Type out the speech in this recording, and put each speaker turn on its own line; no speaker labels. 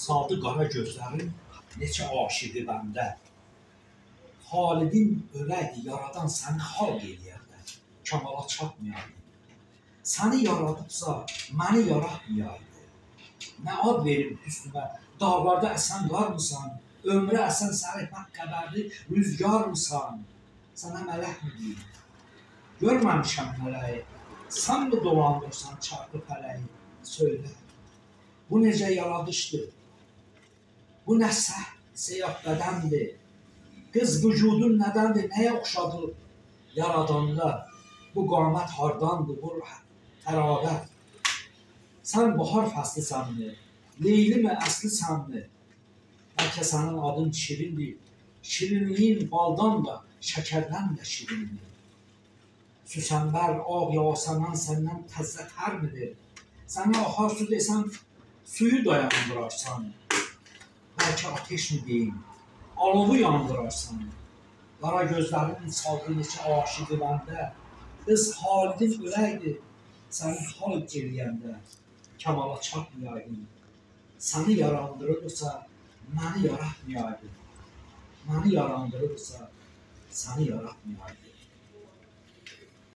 Saldı qara gözlərin neçə aşiqi bəndə. Xalidin öləydi, yaradan səni xalq eləyəndə, kamala çatmayaydı. Səni yaradıbsa, məni yaratmayaydı. Nə ad verim hüsnümə, dağlarda əsən qarmısan, ömrə əsən sərhəd qəbərli rüzgarmısan? Sənə mələk mi deyim? Görməmişəm mələyi, sən mi dolandırsan çarxı fələyi? Söylə, bu necə yaradışdır? Bu nə səhv bədəndir? Qız vücudun nədəndir? Nəyə oxşadılıb yaradanda? Bu qamət hardandır, bu təravət? Sən bahar fəslisənmi? Leyli mi, əslisənmi? Bəlkə sənin adın şirindir. Şirinliyin baldan da, şəkərdən də şirindir. Süsənbər, ağ yasəmən səndən təzzətər midir? Sənə axar su desəm, suyu dayandırarsan. Bəlkə ateş mi deyim, alovu yandırarsan. Qara gözlərinin saldı neçə aşiqi bəndə. Qız Xalidin öləydi, səni xalq eləyəndə. Kamala çatmayaydın. Səni yarandırırsa, məni yaratmayaydı. Məni yarandırırsa, səni yaratmayaydı.